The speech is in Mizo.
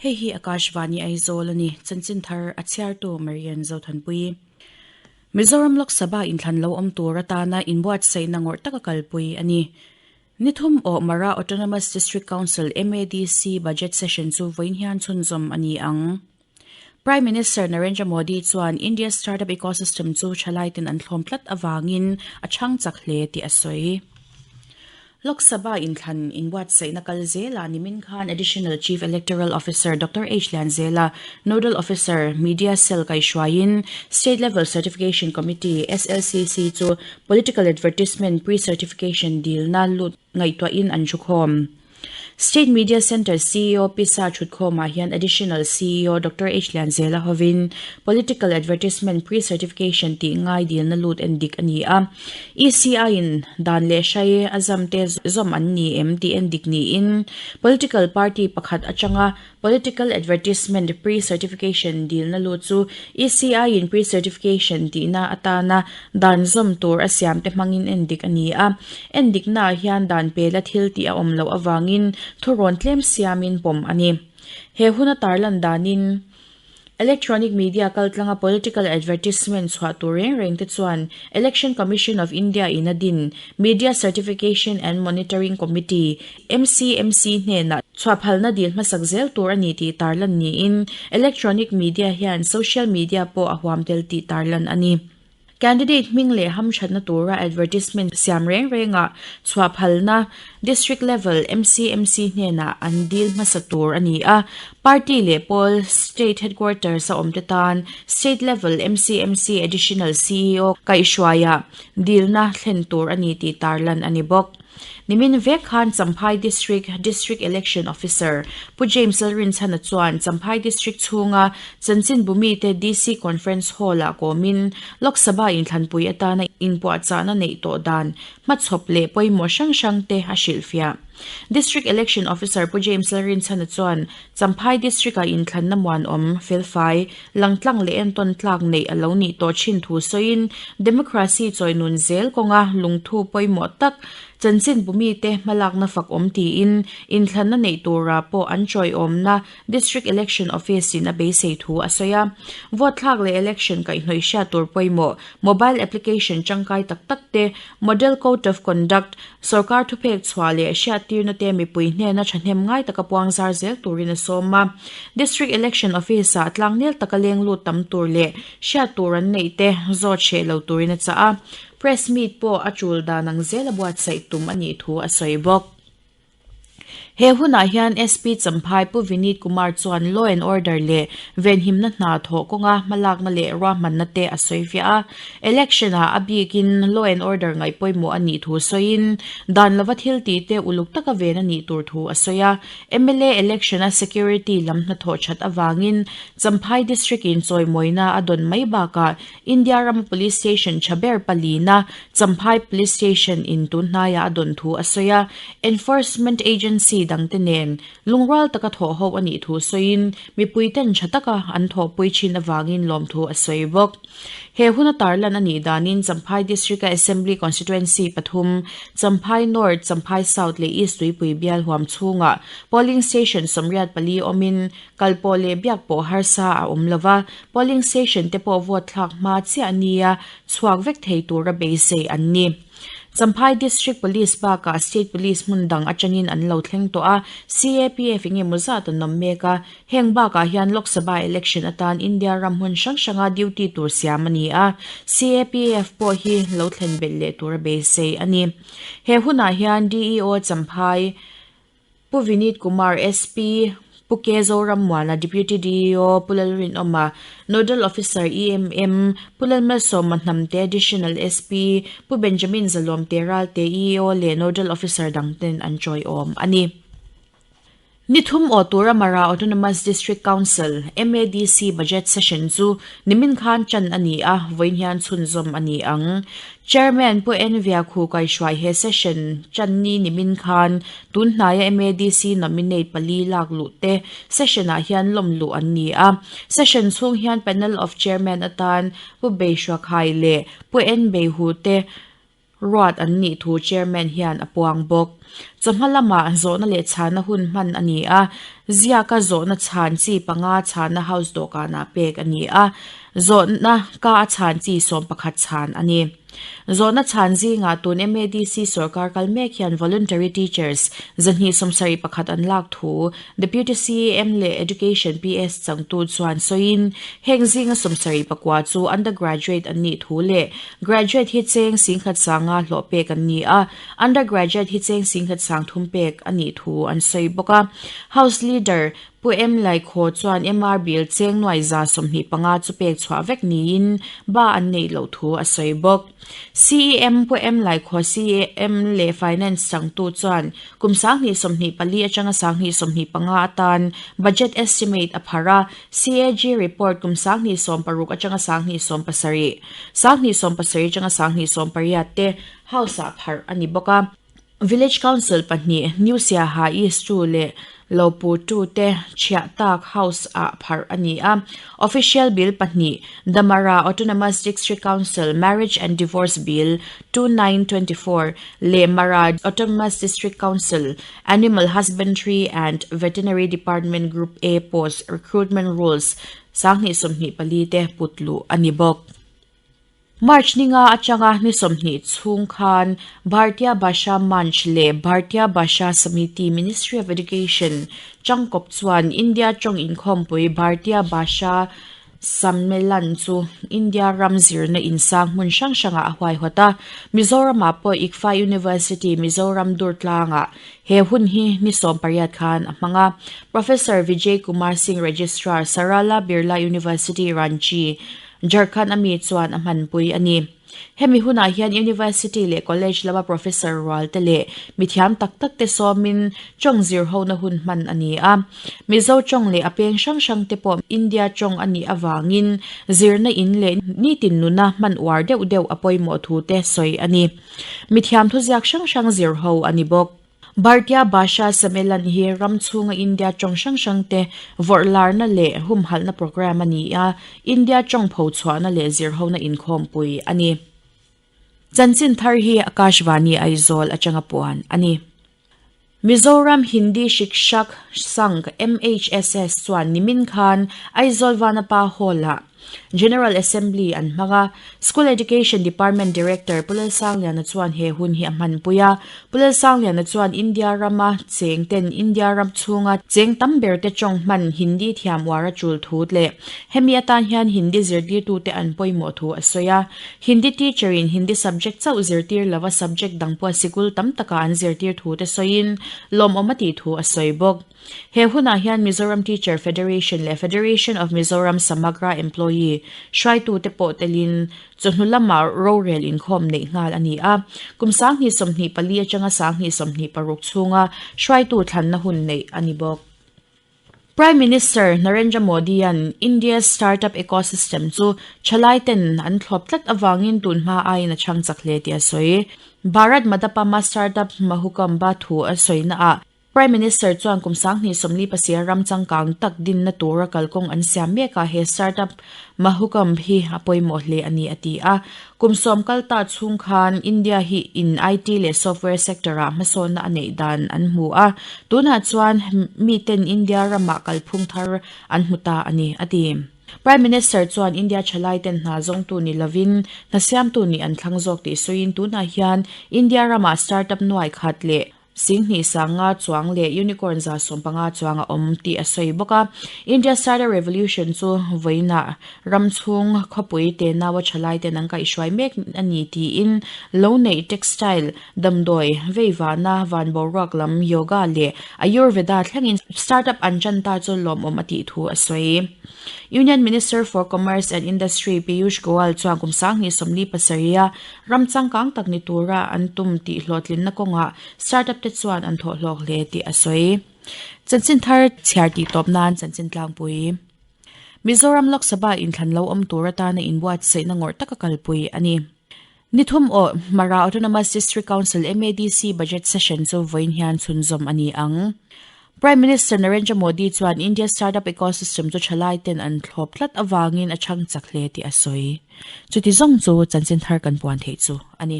Hei hi Akashvani Aizawl a ni, chanchin thar a chhiartu Marian Zothanpui. Mizoram Lok Sabha inthlan lo awm tur atana inbuatsaihna ngawrh taka kalpui a ni. Nithum awh Mara Autonomous District Council, MADC, Budget Session chu vawiin hian chhunzawm a ni ang. Prime Minister Narendra Modi chuan India startup ecosystem chu thalaiten an thlawm tlat avangin a chhang chak hle tih a sawi. Lok Sabha inthlan inbuatsaihna kal zelah nimin khan Additional Chief Electoral Officer Doctor H Lianzela, Nodal Officer, Media Cell kaihhruaiin State Level Certification Committee, SLCC, chu Political Advertisement Pre-Certification dilna lut ngaihtuahin an thukhawm. State Media Centre ceo Pisa thutkhawmah hian Additional ceo Doctor H Lianzela hovin Political Advertisement Pre-Certification tih ngai dilna lut en dik a ni a. ECI-in dan leh hrai a zamte zawm an ni em tih en dik niin Political Party pakhat atanga Political Advertisement Pre-Certification dilna lut chu ECI-in pre-certification tihna atana dan zawm tur a siamte hmangin endik a ni a. Endiknaah hian dan pela thil tih a awm loh avangin thurawn tlem siamin pawm a ni. He huna tarlan danin Electronic media kaltlanga political advertisement chhuah tur reng reng te chuan Election Commission of India in a din Media Certification and Monitoring Committee, MCMC, hnenah chhuahphalna dil hmasak zel tur a ni tih tarlan niin electronic media hian social media pawh a huam tel tih tarlan a ni. Candidate hming leh hamthatna tura advertisement siam reng rengah chhuahphalna District level MCMC hnenah an dil hmasa tur a ni a, party leh pawl State Headquarters a awmte tan State level MCMC Additional ceo kaihhruaiah dilna thlen tur a ni tih tarlan a ni bawk. Nimin vek khan Champhai District District Election Officer Pu James Lalrinchhana chuan Champhai District chhunga chanchinbumite DC Conference Hall-ah kawmin Lok Sabha inthlanpui atana inpuahchahna neih tawh dan hmachhawp leh pawimawh hrang hrangte a hrilhfiah. District Election Officer Pu James Lalrinchhana chuan Champhai District-ah inthlanna muanawm, felfai, langtlang leh entawn tlak neih a lo nih tawh thin thu sawiin democracy chawinun zel kawnga lungthu pawimawh tak chanchin bumite hmalakna fak awm tiin inthlanna neih tura pawh an chawiawmna District Election Office in a beisei thu a sawi a. Vote thlak leh election kaihhnawih hriat tur pawimawh mobile application tangkai tak tak te, Model Code of Conduct, Sorkar thupek chhuah leh hriattirna te mipui hnena thahnem ngai taka puang zar zel turin a sawm a. District Election Office-ah tlangnel taka leng lut tam tur leh hriat tur an neih te zawt hreh lo turin a chah a. Press meet pawh a tul dan ang zel a buatsaih tum a nih thu a sawi bawk. He hunah hian SP Champhai Pu Vineet Kumar chuan law and order leh venhimna hna thawh kawnga hmalakna leh ruahmanna te a sawi fiah a. Election-ah a bikin law and order ngaih pawimawh a nih thu sawiin, dan lova thil tih te uluk taka ven a nih tur thu a sawi a. Mla election-a security lam hnathawh that avangin Champhai District-in chawimawina a dawn mai bakah India rama Police Station tha ber palina Champhai Police Station in tun hnaiah a dawn thu a sawi a, Enforcement Agency dangte nen lungrual taka thawh ho a nih thu sawiin mipui ten tha taka an thawhpui thin avangin lawmthu a sawi bawk. He huna tarlan a nih danin Champhai District-a Assembly Constituency pathum, Champhai North, Champhai South leh East Tuipui bial huam chhungah Polling Station 84 awmin Kal pawh leh biak pawh harsa a awm lo va, polling station te pawh vote thlak hma chiah nia chhuak vek thei tura beisei an ni. Champhai District Police bakah State Police hmun dang atangin an lo thleng tawh a, CAPF eng emaw zat an awm mek a, heng bakah hian Lok Sabha election atan India ram hmun hrang hranga duty tur siam a ni a, CAPF pawh hi lo thlen belh leh tura beisei a ni. He hunah hian DEO Champhai Pu Vineet Kumar, SP, Pu K Zorammuana, Deputy DEO, Pu Lalrinawma, Nodal Officer, EMM, Pu Lalmalsawma Hnamte, Additional SP, Pu Benjamin Zalawmte Ralte, EEO leh Nodal Officer dangten an chawiawm a ni. Ni thum aw tura Mara Autonomous District Council, MADC, Budget Session chu nimin khan chan a ni a, vawiin hian chhunzawm a ni ang. Chairman Pu Envia Khu kaihruai he session channi nimin khan tun hnaia MADC nominate pali lak luh te session ah hian lawm luh an ni a. Session chhung hian Panel of Chairman atan Pu Beihruakhai leh Pu En Beihu te ruat an nih thu Chairman hian a puang bawk. Chawhma lamah zawhna leh chhana hun hman a ni a, ziaka zawhna chhan chi panga chhana House dawhkanah pek a ni a, zawhna ka a chhan chi 11 chhan a ni. Zawhna chhan zingah tun MADC sorkar kal mek hian voluntary teachers 271 an lak thu Deputy CEM leh Education PS changtu chuan sawiin heng zinga 79 chu undergraduate an nih thu leh graduate hi cheng singkhat sanga hlawh pek an ni a, undergraduate hi cheng singkhat sang thum pek a nih thu an sawi bawk a. House Leader Pu Em Laikhaw chuan MR Bill cheng nuai 25 chu pek chhuah vek niin ba an neih loh thu a sawi bawk. CEM Pu Em Laikhaw CEM leh Finance changtu chuan kum 2024 atanga 2025 atan Budget Estimate a pharh a, CAG Report kum 2016 atanga 2017, 2017 atanga 2018 te House-ah pharh a ni bawk a. Village Council pahnih, New Siaha East 2 leh Lopu 2 te chhiah tak House-ah pharh a ni a. Official Bill pahnih, The Mara Autonomous District Council Marriage and Divorce Bill, 2924 leh Mara Autonomous District Council Animal Husbandry and Veterinary Department Group A Post Recruitment Rules, 2024 te put luh a ni bawk. March ninga atanga ni 20 chhung khan Bhartiya Bhasha Manch leh Bhartiya Bhasha Samiti Ministry of Education changkawp chuan India tawng inkhawmpui Bhartiya Bhasha Sammelan chu India ram zirna insang hmun hrang hrangah a huaihawt a. Mizoramah pawh ICFAI University Mizoram Durtlangah he hun hi ni 18 khan a hmang a. Professor Vijay Kumar Singh Registrar Sarala Birla University Ranchi Jharkhand a mi chuan a hmanpui a ni. Hemi hunah hian University leh College lama Professor rual te leh mithiam tak tak te sawmin tawng zir hona hun hman a ni a. Mizo tawng leh a peng hrang hrang te pawh India tawng a nih avangin zirna in leh nitin nuna hman uar deuh deuh a pawimawh thu te sawi a ni. Mithiam thuziak hrang hrang zir ho a ni bawk. Bhartiya Bhasha Sammelan hi ram chhunga India tawng hrang hrang te vawrh larna leh humhalhna programme a ni a, India tawng pho chhuahna leh zirhona inkhawmpui a ni. Chanchin thar hi Akashvani Aizawl atanga puan a ni. Mizoram Hindi Shikshak Sangh, MHSS, chuan nimin khan Aizawl Vanapa Hall-ah General Assembly an hmang a, School Education Department Director Pu Lalsangliana chuan he hun hi a hmanpui a. Pu Lalsangliana chuan India rama cheng ten India ram chhunga cheng tam ber te tawng hman Hindi thiam uar a tul thu leh hemi atan hian Hindi zirtirtute an pawimawh thu a sawi a. Hindi teacher in Hindi subject chauh zirtir lova subject dang pawh sikul tam taka an zirtir thu te sawiin lawmawm a tih thu a sawi bawk. He hunah hian Mizoram Teacher Federation leh Federation of Mizoram Samagra Employee hruaitute pawh telin chawhnu lamah rorel inkhawm neih nghal a ni a. Kum 2024 atanga 2026 chhunga hruaitu thlanna hun neih a ni bawk. Prime Minister Narendra Modi-a'n India's startup ecosystem chu thalaiten an thlawp tlat avangin tun hma aiin a chhang chak hle tih a sawi. Bharat Mandapam-a startup Mahukamba thu a sawinaah Prime Minister chuan kum 2040 pasir ram changkang tak dinna tura kalkawng an siam mek a, he startup Mahukamb hi a pawimawh hle a ni a ti a. Kum 10 kal ta chhung khan India hi in IT leh software sector ah hmasawnna a neih dan an hmu a, tunah chuan miten India ramah kalphung thar an hmu ta a ni a ti. Prime Minister chuan India thalai ten hna zawngtu ni lovin hna siamtu nih an thlang zawk tih sawiin tunah hian India ramah startup nuai khat leh 20 sanga chuang leh unicorn 150 chuang a awm tih a sawi bawk a. India Startup Revolution chu vawiinah ram chhung khawpui te naua thalai ten an kaihhruai mek a ni tiin lo neih textile, damdawi, veivahna, van boruak lam, yoga leh Ayurveda thlengin startup an tan ta chu lawmawm a tih thu a sawi. Union Minister for Commerce and Industry Piyush Goyal chuan kum 2047 a Ram changkang tak ni tura an tum tih hlawhtlinna kawngah startup te chuan an thawh hlawk hle tih a sawi. Chanchin thar chhiar tih tawp nan chanchin tlangpui. Mizoram Lok Sabha inthlan lo awm tur atana inbuatsaihna ngawrh taka kalpui a ni. Ni thum awh Mara Autonomous District Council, MADC, budget session chu vawiin hian chhunzawm a ni ang. Prime Minister Narendra Modi chuan India startup ecosystem chu thalai ten an thlawp tlat avangin a chhang chak hle tih a sawi. Chuti zawng chu chanchin thar kan puan theih chu a ni.